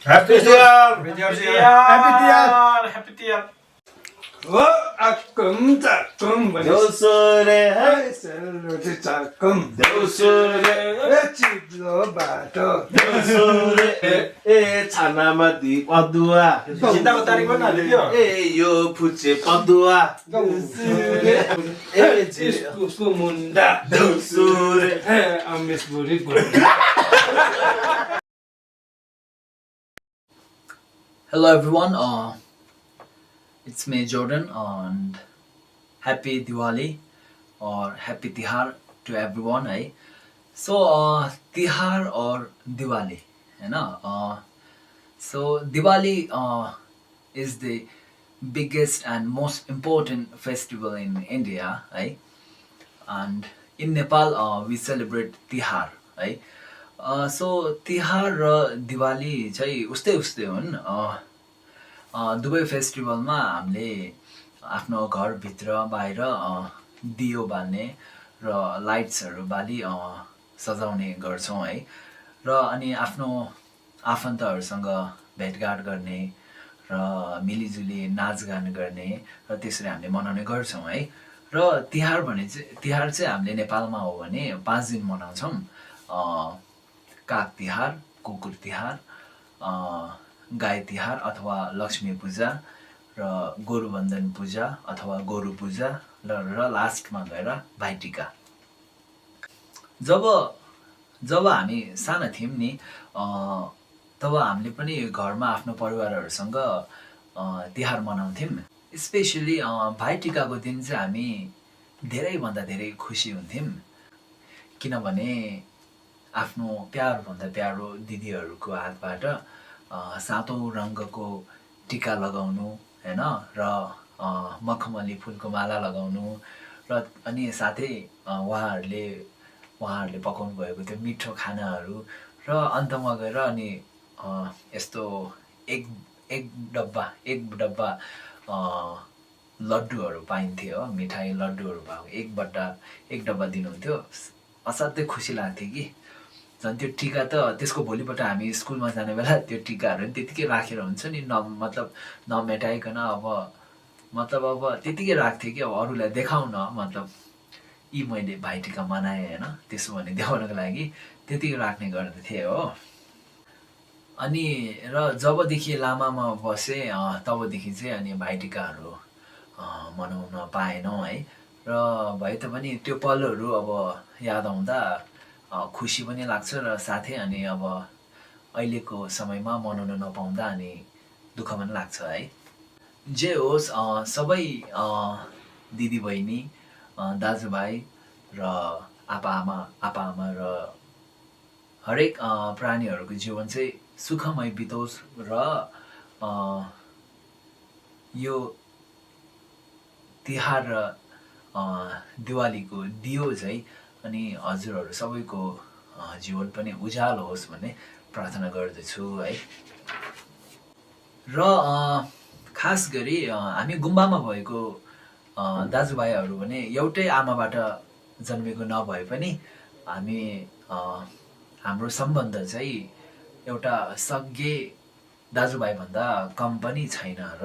Happy Tihar! Happy Tihar! 아끔 짝끔 도술에 짝끔 도술에 집로 봐도 도술에 차나마디 어두아 진다고 따린 건 아니죠? 에요 부채 어두아 도술에 उसको मुन्डा 도술에 अमेश बुढी Hello everyone, it's me Jordan and happy Diwali or happy Tihar to everyone. So Tihar or Diwali, so Diwali is the biggest and most important festival in India, and in Nepal we celebrate Tihar. So Tihar र दिवाली चाहिँ उस्तै हुन् दुवै फेस्टिभलमा हामीले आफ्नो घरभित्र बाहिर दियो बाल्ने र लाइट्सहरू बाली सजाउने गर्छौँ र अनि आफ्नो आफन्तहरूसँग भेटघाट गर्ने र मिलिजुली नाचगान गर्ने र त्यसरी हामीले मनाउने गर्छौँ र तिहार चाहिँ हामीले नेपालमा हो भने 5 दिन मनाउँछौँ काग तिहार, कुकुर तिहार, गाई तिहार अथवा लक्ष्मी पूजा र गोरुबन्धन पूजा अथवा गोरु पूजा र लास्टमा गएर भाइटिका। जब हामी साना थियौँ नि तब हामीले पनि घरमा आफ्नो परिवारहरूसँग तिहार मनाउँथ्यौँ। स्पेसली भाइटिकाको दिन चाहिँ हामी धेरैभन्दा धेरै खुसी हुन्थ्यौँ किनभने आफ्नो प्यारोभन्दा प्यारो दिदीहरूको हातबाट सातौं रङ्गको टिका लगाउनु हैन र मखमली फुलको माला लगाउनु र अनि साथै उहाँहरूले पकाउनु भएको त्यो मिठो खानाहरू र अन्तमा गएर अनि यस्तो एक डब्बा लड्डुहरू पाइन्थ्यो हो, मिठाई लड्डुहरू भएको एक डब्बा दिनुहुन्थ्यो। असाध्यै खुसी लाग्थ्यो कि झन् त्यो टिका त त्यसको भोलिपल्ट हामी स्कुलमा जाने बेला त्यो टिकाहरू नि त्यतिकै राखेर हुन्छ नि मतलब नमेटाइकन अब त्यतिकै राख्थ्यो कि अब अरूलाई देखाउन मतलब यी मैले भाइटिका मनाएँ होइन त्यसो भने देखाउनको लागि त्यतिकै राख्ने गर्दथे हो। अनि र जबदेखि लामामा बसेँ तबदेखि चाहिँ अनि भाइटिकाहरू मनाउन पाएनौँ र भए तापनि त्यो पलहरू अब याद आउँदा खुसी पनि लाग्छ र साथै अनि अब अहिलेको समयमा मनाउन नपाउँदा अनि दुःख पनि लाग्छ जे होस् सबै दिदी बहिनी दाजुभाइ र आप्पा आमा र हरेक प्राणीहरूको जीवन चाहिँ सुखमय बितोस् र यो तिहार र दिवालीको दियो चाहिँ अनि हजुरहरू सबैको जीवन पनि उज्यालो होस् भन्ने प्रार्थना गर्दछु र खास गरी हामी गुम्बामा भएको दाजुभाइहरू भने एउटै आमाबाट जन्मेको नभए पनि हाम्रो सम्बन्ध चाहिँ एउटा सग्गे दाजुभाइ भन्दा कम पनि छैन र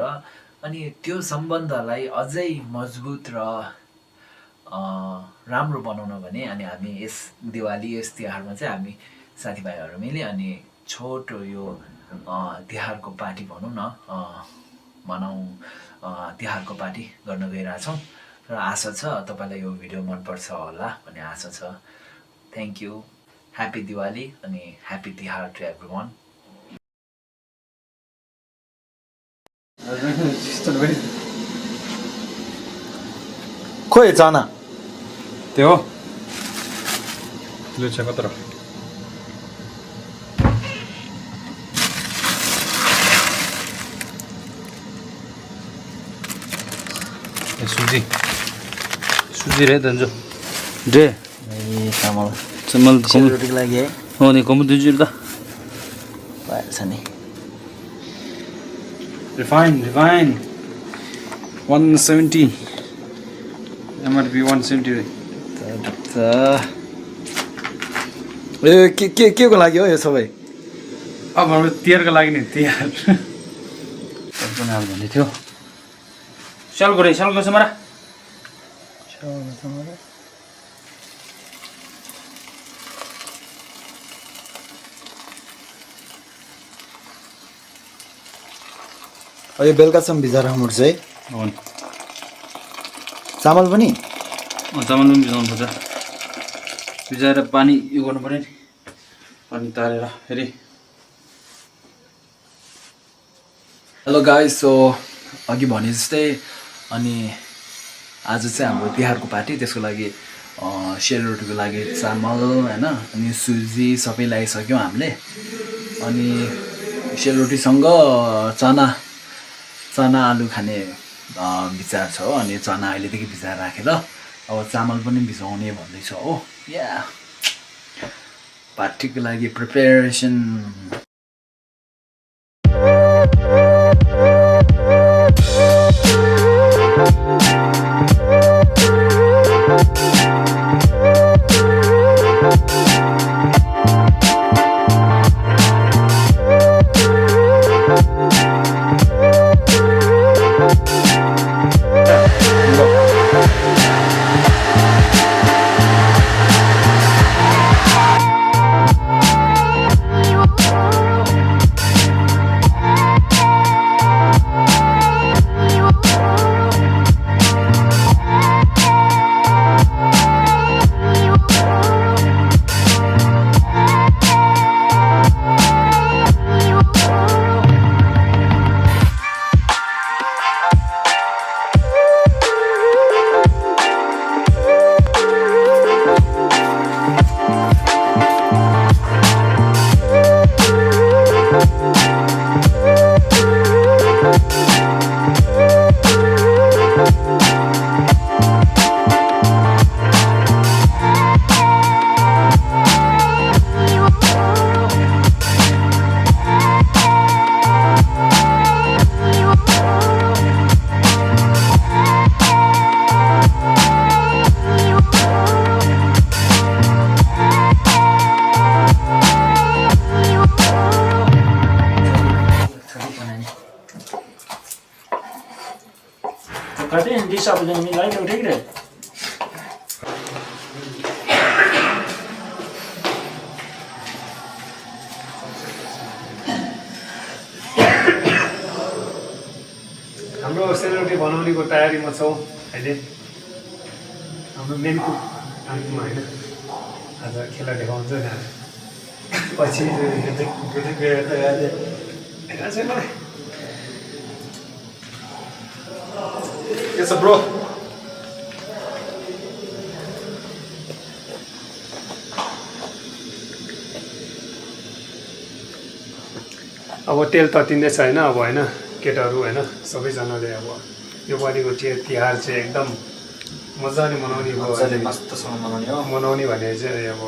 अनि त्यो सम्बन्धलाई अझै मजबुत र राम्रो बनाउन भने अनि हामी यस दिवाली यस तिहारमा चाहिँ हामी साथीभाइहरू मिले अनि छोटो यो तिहारको पार्टी भनौँ न तिहारको पार्टी गर्न गइरहेछौँ र आशा छ तपाईँलाई यो भिडियो मनपर्छ होला भन्ने आशा छ। Thank you. ह्याप्पी दिवाली अनि ह्याप्पी तिहार टु एभ्रिवान। खोइ चाना त्यो हो लुच्चा कत्रो सुजी रे दन्जो डे चामल रोटीको लागि है हो नि कम दिन्छु त पाएछ नि रिफाइन 170 MRP 170 रे के को लागि हो यो सबै अब हाम्रो तिहारको लागि नि तिहार बनाएर भन्दै थियो स्यालको रे स्यालको समारा यो बेलुकासम्म भिजाएर राख्नुपर्छ है हो नि चामल पनि चामल पनि भिजाउनु पर्छ भिजाएर पानी यो गर्नु पर्यो नि पानी तारेर फेरि हेलो गाइस सो अघि भने जस्तै अनि आज चाहिँ हाम्रो तिहारको पार्टी त्यसको लागि सेलरोटीको लागि चामल होइन अनि सुजी सबै लगाइसक्यौँ हामीले अनि सेलरोटीसँग चना आलु खाने विचार छ हो अनि चना अहिलेदेखि भिजाएर राखेर अब चामल पनि भिजाउने भन्दैछ हो या पार्टीको लागि प्रिपेरेसन हाम्रो सेलरोटी बनाउनेको तयारीमा छौँ अहिले हाम्रो मेन कुक आइपुग्नु होइन आज खेला देखाउँछ नि पछि के छ ब्रो अब तेल ततिँदैछ होइन अब होइन केटाहरू होइन सबैजनाले अब यो पालिको तिहार चाहिँ एकदम मजाले मनाउने भयो मनाउने भने चाहिँ अब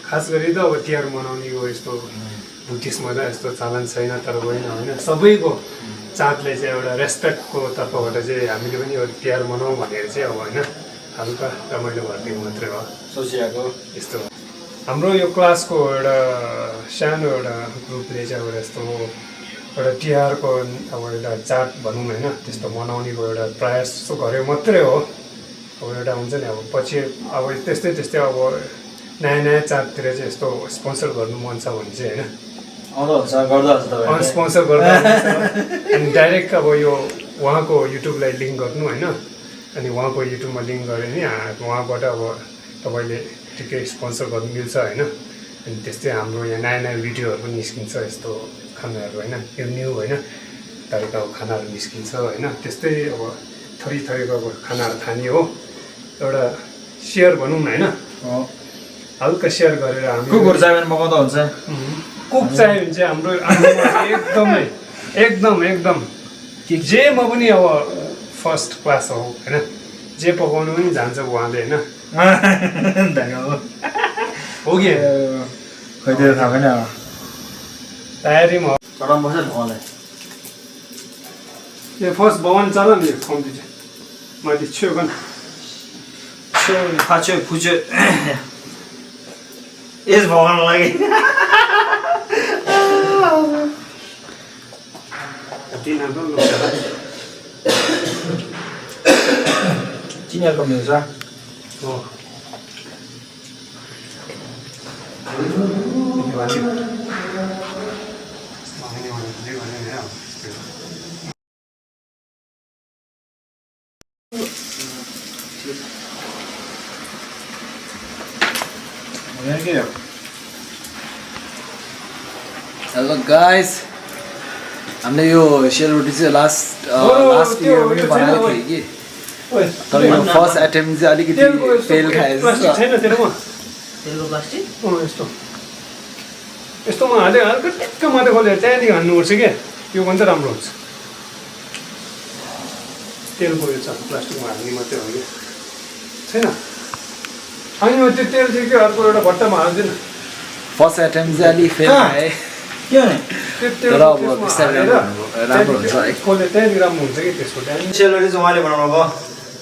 खास गरी त अब तिहार मनाउने हो यस्तो बुद्धिस्टमा त यस्तो चलन छैन तर होइन होइन सबैको चाडले चाहिँ एउटा रेस्पेक्टको तर्फबाट चाहिँ हामीले पनि यो तिहार मनाउँ भनेर चाहिँ अब होइन हल्का रमाइलो गरिदिएको मात्रै हो सोचिरहेको यस्तो हाम्रो यो क्लासको एउटा सानो एउटा ग्रुपले चाहिँ एउटा यस्तो एउटा तिहारको अब एउटा चाड भनौँ होइन त्यस्तो मनाउनेको एउटा प्रयास जस्तो गरेको मात्रै हो अब एउटा हुन्छ नि अब पछि अब त्यस्तै अब नयाँ नयाँ चाडतिर चाहिँ यस्तो स्पोन्सर गर्नु मन छ भने चाहिँ होइन स्पोन्सर गर्दा अनि डाइरेक्ट अब यो उहाँको युट्युबलाई लिङ्क गर्नु होइन अनि उहाँको युट्युबमा लिङ्क गऱ्यो नि उहाँबाट अब तपाईँले ठिकै स्पोन्सर गर्नु मिल्छ होइन अनि त्यस्तै हाम्रो यहाँ नयाँ नयाँ भिडियोहरू पनि निस्किन्छ यस्तो खानाहरू होइन यो न्यू होइन तरिकाको खानाहरू निस्किन्छ होइन त्यस्तै अब थरी थरीको अब खानाहरू खाने हो एउटा सेयर भनौँ न होइन हल्का सेयर गरेर हाम्रो कुकुर चाहियो भने मगाउँदा हुन्छ कुक चाहियो भने चाहिँ हाम्रो एकदम जेमा पनि अब फर्स्ट क्लास हो होइन जे पकाउनु पनि जान्छ उहाँले होइन हो कि खै त्यो थाहा छैन तयारीमा चढाउनु पर्छ नि उहाँलाई यो फर्स्ट भवन चल नि कम्ती चाहिँ मैले छेउ फुच्यो यस भगवान लागि चिनाको चिनियाको मिल्छ हो हेलो गाइस हामीले यो सेलरोटी चाहिँ लास्ट इयरमै बनाएको थिएँ कि तर यो फर्स्ट एटेम्प चाहिँ अलिकति फेल खाएछ प्लास्टिक छैन तेरोमा तेलको प्लास्टिक यस्तो यस्तोमा हाल्यो हल्का टिक्क मात्रै खोलेर त्यहाँदेखि हान्नुपर्छ क्या यो पनि त राम्रो हुन्छ तेलको यो छ प्लास्टिकमा हाल्ने मात्रै हो कि छैन अनि त्यो तेल चाहिँ के अर्को एउटा भट्टामा हाल्दैन फर्स्ट एटेम्प चाहिँ अलिक फेल खाएँ के भने तर अब बिस्तारै राम्रो हुन्छ है खोले त्यहाँदेखि राम्रो हुन्छ कि त्यसको त्यहाँदेखि सेलरोटी चाहिँ उहाँले बनाउनु भयो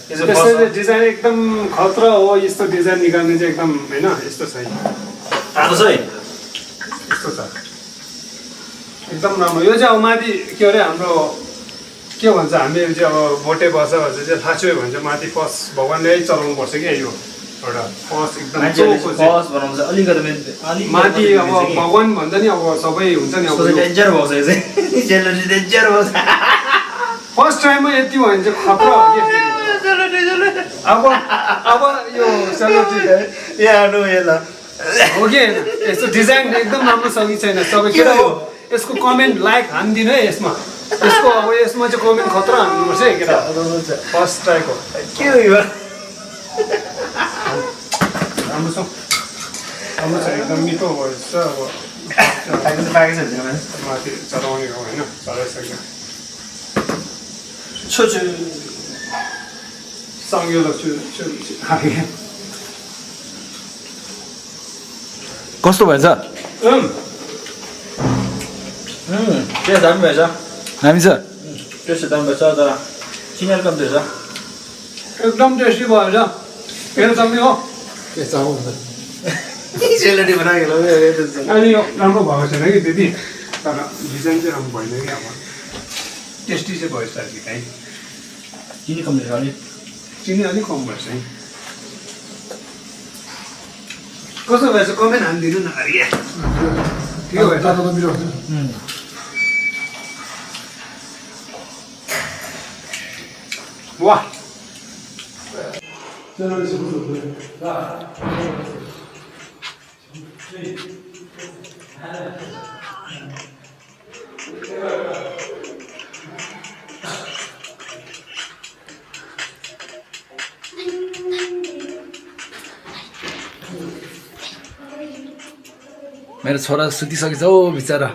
त्यसले डिजाइन एकदम खतरा हो यस्तो डिजाइन निकाल्ने चाहिँ एकदम होइन यस्तो छ आएको छ है यस्तो छ एकदम राम्रो यो चाहिँ अब माथि के अरे हाम्रो के भन्छ हामीले चाहिँ अब भोटे भाषा भन्छ चाहिँ फाँच्यो भन्छ माथि फर्स्ट भगवान्ले चलाउनु पर्छ क्या यो एउटा फर्स्ट एकदम चोखो चाहिँ बस बनाउँछ अलिकति माथि अब भगवान् भन्छ नि अब सबै हुन्छ नि अब डेन्जर भएको छ यो चाहिँ सेलरोटी डेन्जर भएको छ फर्स्ट टाइममा यति भयो भने चाहिँ खतरा हो कि अब यो सेलरोटी यानु हेला हो कि होइन यस्तो डिजाइन एकदम राम्रो छ कि छैन सबै के हो यसको कमेन्ट लाइक हानिदिनु है यसमा यसको अब यसमा चाहिँ कमेन्ट खतरा हान्नुपर्छ है केटा फर्स्ट ट्राईको के हो यो राम्रो छ राम्रो छ एकदम मिठो भएछ अब पाकेको छ माथि चलाउने हो होइन चलाइसक्यो छोछु सँगेलो कस्तो भएछ टेस्ट दामी भएछ हामी छ टेस्ट दामी भएछ तर चिनियार कम्ती रहेछ एकदम टेस्टी भएछ मेरो चम्नी हो सेलरोटी बनाएको अनि यो राम्रो भएको छैन कि त्यति तर डिजाइन चाहिँ राम्रो भएन कि अब टेस्टी चाहिँ भएछ कि काहीँ चिनी कम्ती रहेछ अलिक चिनी अलिक कम भएछ है कस्तो भएछ कमेन्ट हानिदिनु न अरे के भएछ वाह मेरो छोरा सुतिसकेछ हौ बिचरा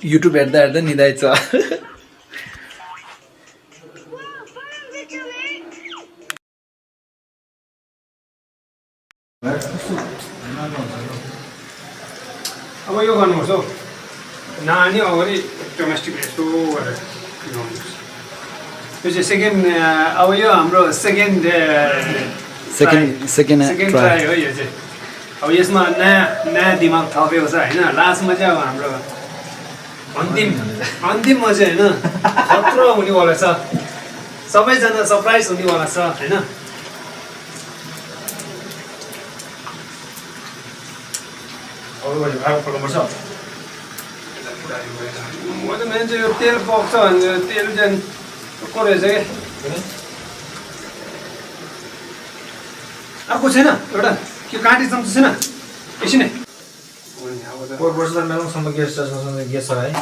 युट्युब हेर्दा हेर्दा निदाइछ अब यो गर्नुपर्छ हौ नानी अगाडि डोमेस्टिक यस्तो गरेर गर्नुपर्छ यो चाहिँ सेकेन्ड अब यो हाम्रो सेकेन्ड ट्राई हो यो चाहिँ अब यसमा नयाँ दिमाग थपेको छ होइन लास्टमा चाहिँ अब हाम्रो अन्तिममा चाहिँ होइन खतरो हुनेवाला छ सबैजना सरप्राइज हुनेवाला छ होइन म त मान्छे यो तेल पक्छ भनेर तेल चाहिँ को रहेछ कि अर्को छैन एउटा के काँटी चम्चा छैन एकछिन है पोहोर वर्ष त मेरोसम्म गेस्ट छ है यो चाहिँ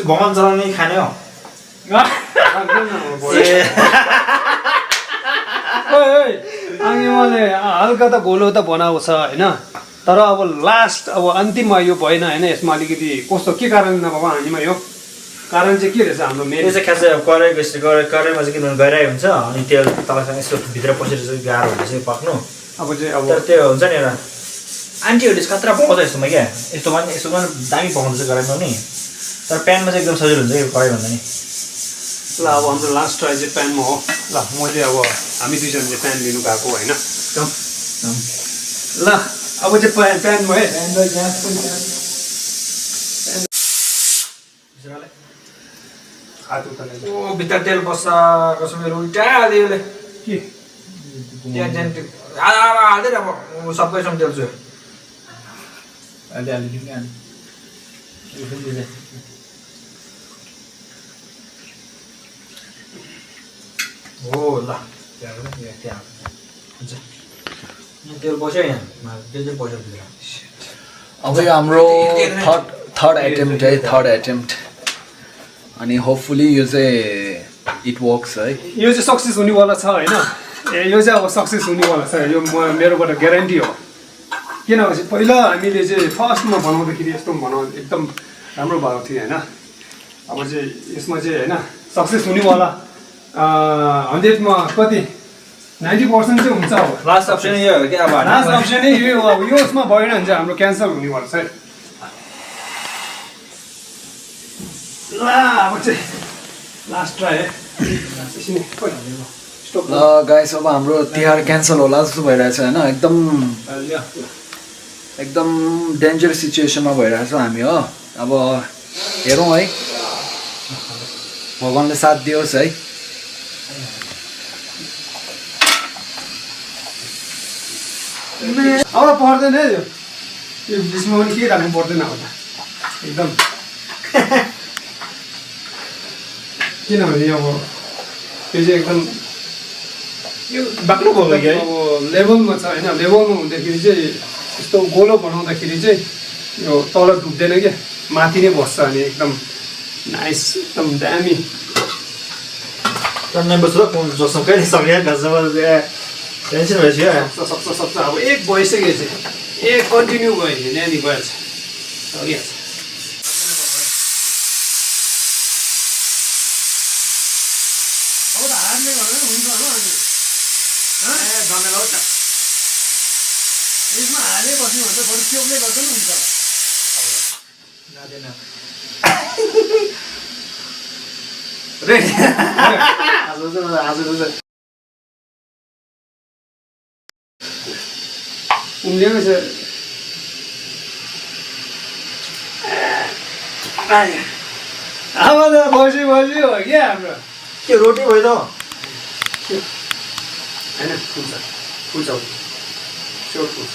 भगवान चलाउने खाने हो अनि मैले हल्का त घोलो त बनाएको छ होइन तर अब लास्ट अब अन्तिममा यो भएन होइन यसमा अलिकति कस्तो के कारण बाबा हामीमा यो कारण चाहिँ के रहेछ हाम्रो यो चाहिँ खासै अब कराईको कराईमा चाहिँ किनभने गइरहेको हुन्छ अनि तेल तपाईँसँग यसो भित्र पसेर चाहिँ गाह्रो हुन्छ पक्नु अब चाहिँ अब तर त्यो हुन्छ नि एउटा आन्टीहरूले खतरा पकाउँछ यस्तोमा क्या यस्तोमा दामी पकाउँछ कराईमा नि तर प्यानमा चाहिँ एकदम सजिलो हुन्छ यो कराईभन्दा नि ल अब हाम्रो लास्ट ट्राई चाहिँ प्यानमा हो ल म चाहिँ अब हामी दुईजनाले प्यान लिनु गएको होइन ल अब चाहिँ प्यानमा है हात उठाले ओ भित्र तेल बस्छ मेरो उल्टा हाल्यो यसले के त्यहाँ हाल्दै अब सबैसँग तेल छु अलि हो ल त्यहाँ हुन्छ तेल बस्यो यहाँ तेल चाहिँ बस्यो भित्र अब यो हाम्रो थर्ड एटेम्प्ट अनि होपफुली यो चाहिँ इट वर्क्स है यो चाहिँ सक्सेस हुनेवाला छ होइन यो चाहिँ अब सक्सेस हुनेवाला छ यो मेरोबाट ग्यारेन्टी हो किनभने पहिला हामीले चाहिँ फर्स्टमा बनाउँदाखेरि यस्तो एकदम राम्रो भएको थियो होइन अब चाहिँ यसमा चाहिँ होइन सक्सेस हुनेवाला 100मा कति 90% चाहिँ हुन्छ अब लास्ट अप्सन यो हो कि अब लास्ट अप्सन नै यो अब यो उसमा भएन भने चाहिँ हाम्रो क्यान्सल हुनेवाला छ है ल अब चाहिँ लास्ट ट्राई है ल गाइस अब हाम्रो तिहार क्यान्सल होला जस्तो भइरहेछ होइन एकदम डेन्जर सिचुएसनमा भइरहेछौँ हामी हो अब हेरौँ है भगवान्ले साथ दियोस् है अब पर्दैन है यो बिचमा पनि के राख्नु पर्दैन अब त एकदम किनभने अब यो चाहिँ एकदम यो बाक्लो भयो कि है अब लेभलमा छ होइन लेभलमा हुँदाखेरि चाहिँ यस्तो गोलो बनाउँदाखेरि चाहिँ यो तल डुब्दैन क्या माथि नै बस्छ अनि एकदम नाइस एकदम दामी टन्नै बस्छ जसमा कहिले सक्यो घाँसमा टेन्सन भइसक्यो सक्छ अब एक भइसक्यो चाहिँ एक कन्टिन्यू भयो भने नानी गएछ सकिहाल्छ अब त हातले गर्दा हुन्छ होला अनि झमेला हो त यसमा हाले बस्नु भन्दा बरु चोकले गर्दा पनि हुन्छ आज उम्लिएको छ अब त बसी हो क्या हाम्रो के रोटी भयो त होइन फुल्छ स्योर फुल्छ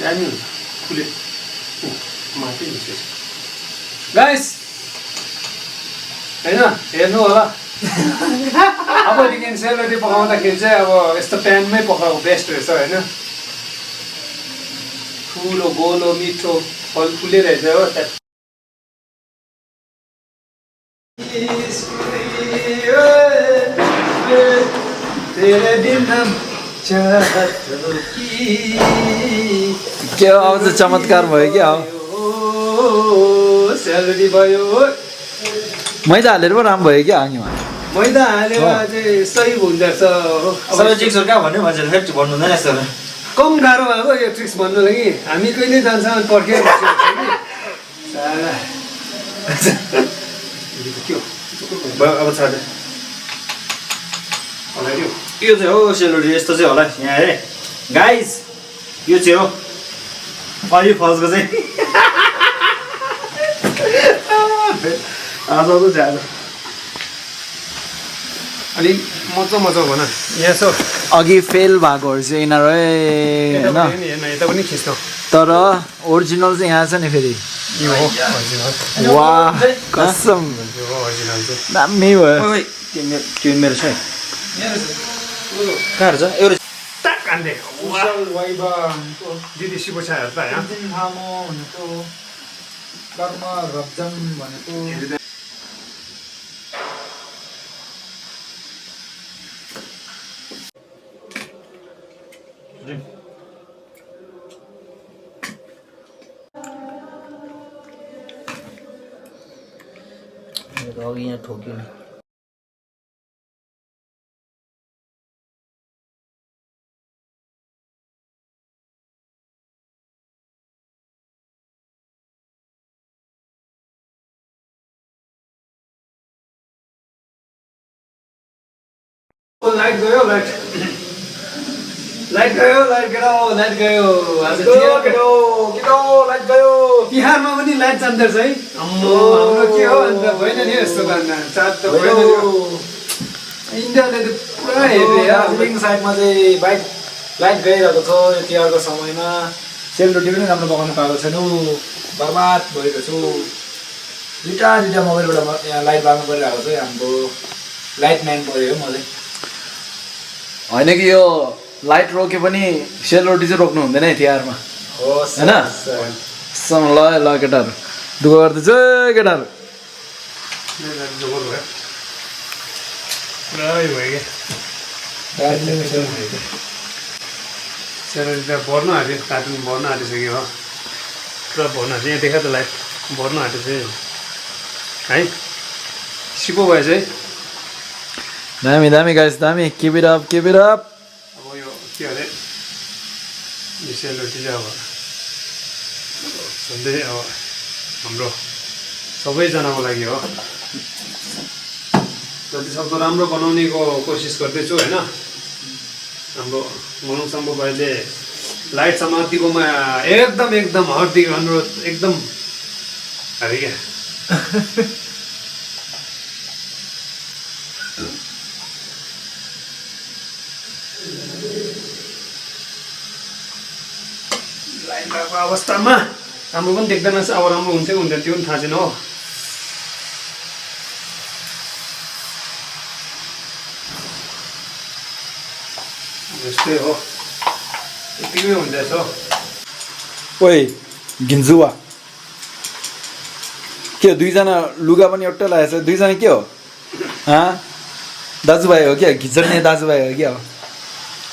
दामी हुन्छ फुले माथि निस्केछ गाइस होइन हेर्नु होला अबदेखि सेलरोटी पकाउँदाखेरि चाहिँ अब यस्तो प्यानमै पकाएको बेस्ट रहेछ होइन ठुलो गोलो मिठो फलफुलै रहेछ हो के हो अब चाहिँ चमत्कार भयो क्या हो सेलरोटी भयो मैदा हालेर पो राम्रो भयो क्या आगीमा मैदा हालेर चाहिँ सही हुँदो रहेछ सबै जिक्सहरू कहाँ भन्यो मान्छेले फेरि भन्नु हुँदैन यस्तो कम गाह्रो भएको यो ट्रिक्स भन्नु लागि हामी कहिले जान्छ भने पर्खेर अब छ यो चाहिँ हो सेलरोटी यस्तो चाहिँ होला यहाँ हेरे गाइस यो चाहिँ हो अलि फर्स्टको चाहिँ आज अलिक मजा भन यहाँ छ अघि फेल भएकोहरू चाहिँ यिनीहरू होइन हेर्न यता पनि खिच्नु तर ओरिजिनल चाहिँ यहाँ छ नि फेरि यो हो ओरिजिनल वाह कसम यो हो ओरिजिनल चाहिँ दामी भयो त्यो मेरो छ कहाँ छ एउटा टाक हान्दै दिदी सिपोछाहरू त यहाँ अघि यहाँ ठोक्यो नि लाइट गयो लाइट लाइट गयो लाइट गयो आज लाइट गयो तिहारमा पनि लाइट जान्दछ है अम्मो हाम्रो के हो अन्त भएन नि यस्तो गर्न चाट त भएन नि इन्डियाले त पुरा हेर्ने दार्जिलिङ साइडमा चाहिँ लाइट गइरहेको छ यो तिहारको समयमा सेलरोटी पनि राम्रो पकाउनु पाएको छैनौँ बर्बाद भएको छु दुईवटा मोबाइलबाट यहाँ लाइट बाल्नु परिरहेको छ हाम्रो लाइट म्यान पऱ्यो म चाहिँ होइन कि यो लाइट रोके पनि सेलरोटी चाहिँ रोक्नु हुँदैन है तिहारमा होइन ल ल केटाहरू दुःख गर्दैछ केटाहरू सेलरोटी त भर्नु आँट्यो कार्टुन भर्नु आँटिसक्यो हो पुरा भर्नु आँट्यो यहाँ देखा त लाइट भर्नु आँटेछ है सिपो भएछ है दामी गाइस दामी keep it up अब यो के अरे यो सेलरोटी चाहिँ अब सधैँ अब हाम्रो सबैजनाको लागि हो जति सक्दो राम्रो बनाउनेको कोसिस गर्दैछु होइन हाम्रो मनोज शम्भु भाइले लाइट समातिकोमा एकदम हार्दिक अनुरोध एकदम अरे क्या लाइन भएको अवस्थामा राम्रो पनि देख्दैन अब राम्रो हुन्छ हुँदैन त्यो पनि थाहा छैन हो यस्तै हो यतिकै हुँदैछ हो ओइ गिन्जुवा के दुईजना लुगा पनि एउटै लागेको छ दुईजना के हो दाजुभाइ हो क्या घिचर्ने दाजुभाइ हो क्या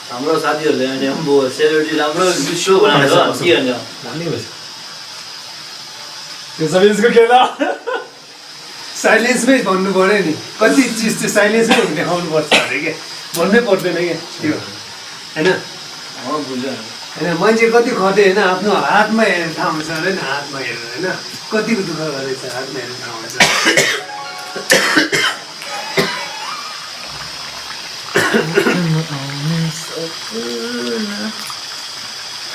हाम्रो साथीहरूले अहिले अम्बो सेलरोटी राम्रो विश्व बनाएको छ के भन्छ त्यो साइलेन्सको खेला साइलेन्समै भन्नु पऱ्यो नि कति चिज चाहिँ साइलेन्समै देखाउनु पर्छ अरे क्या भन्नै पर्दैन क्या त्यो होइन होइन मान्छे कति खटे होइन आफ्नो हातमा हेरेर थाहा हुन्छ अरे नि हातमा हेरेर होइन कतिको दुःख गरेछ हातमा हेरेर थाहा हुन्छ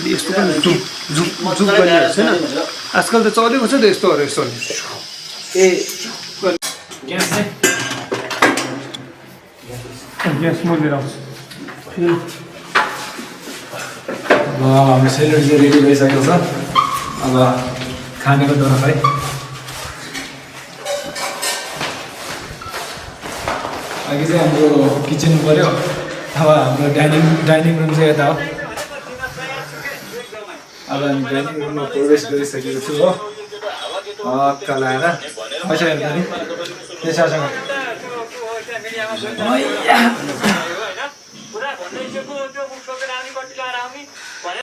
यस्तो पनि जुक गरिरहेको छैन आजकल त चलेको छ त यस्तोहरू यस्तो ग्यास म लिएर आउँछु अब हाम्रो सेलरोटी चाहिँ रेडी भइसकेको छ अब खानेको डर है अघि चाहिँ हाम्रो किचन पऱ्यो अब हाम्रो डाइनिङ रुम चाहिँ यता हो अब हामी डाइनिङ रुममा प्रवेश गरिसकेको छु हो हक्का लगाएर पैसा हेर्दा नि त्यससँग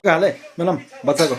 हाले मेलम बच्चाको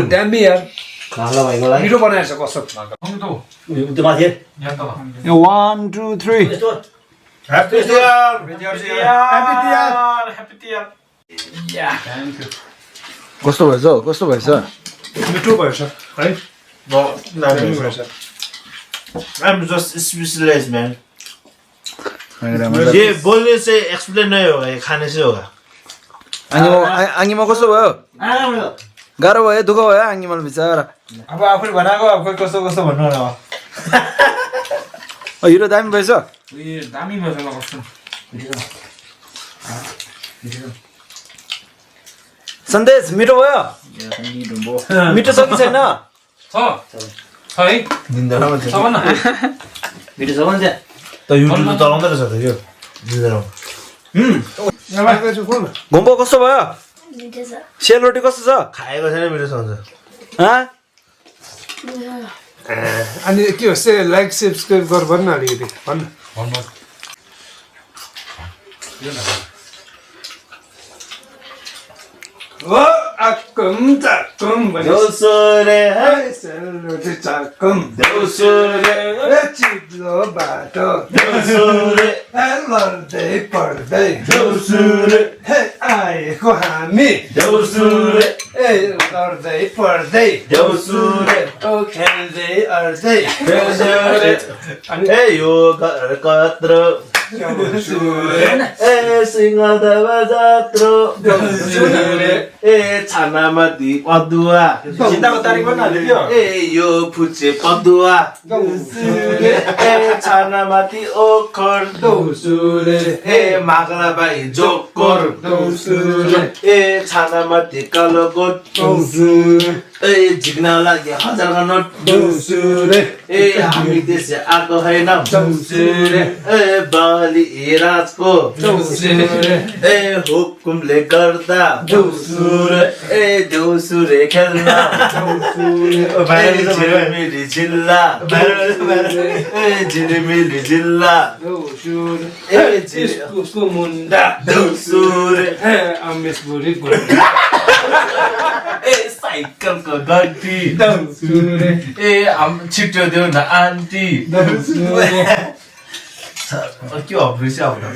ड्याम्बी यार मिठो बनाएछ कसो त्यो माथि 1 2 3 ह्याप्पी तिहार कस्तो भएछ कस्तो भएछ मिठो भएछ है I'm just speechless man ये बोलने से एक्सप्लेन नहीं होगा ये खाने से होगा आङ्गीमा कस्तो भयो गाह्रो भयो दुःख भयो आङ्गीमा बिचरा अब आफूले बनाएको अब खोइ कस्तो कस्तो भन्नु होला हिरो दामी भएछ दामी भएछ ल कस्तो सन्देश मिठो भयो मिठो छ कि छैन है मिठो छ भने त युट्युब त चलाउँदै रहेछ त यो घुम्पो कस्तो भयो सेलरोटी कस्तो छ खाएको छैन मिठो छ भन्छ अनि के हो से लाइक सब्सक्राइब गर भन्न अलिकति भन्न हो आकुम चाकुम देउसु रे है सेलरोटी चाकुम देउसु रे चिप्लो बाटो देउसु रे लड्दै पढ्दै देउसु रे आएको हामी देउसु रे लड्दै पढ्दै देउसु रे खेल्दै अर्दै देउसु रे ए यो घर कत्रो ए सिंहदवा जात्रो ए छानामाथि अदुवा चिन्ताको तारिक पनि हाल्यो ए यो फुचे पदुवा ए छानामाथि ओखर ए माग्लाबाई जोकर ए छानामाथि कालोकोट ए झिक्न लागि हजारको नोट ए हामी त्यसै आएको होइन ए बलि राजको ए हुकुमले गर्दा ए देउसुरे खेल्न झिलिमिली जिल्ला ए झिलिमिली जिल्ला ए उसको मुन्डा देउसुरे अमेशपुरी ए साइकलको गड्डी ए छिटो देऊ न आन्टी के अप्रिस आउँदा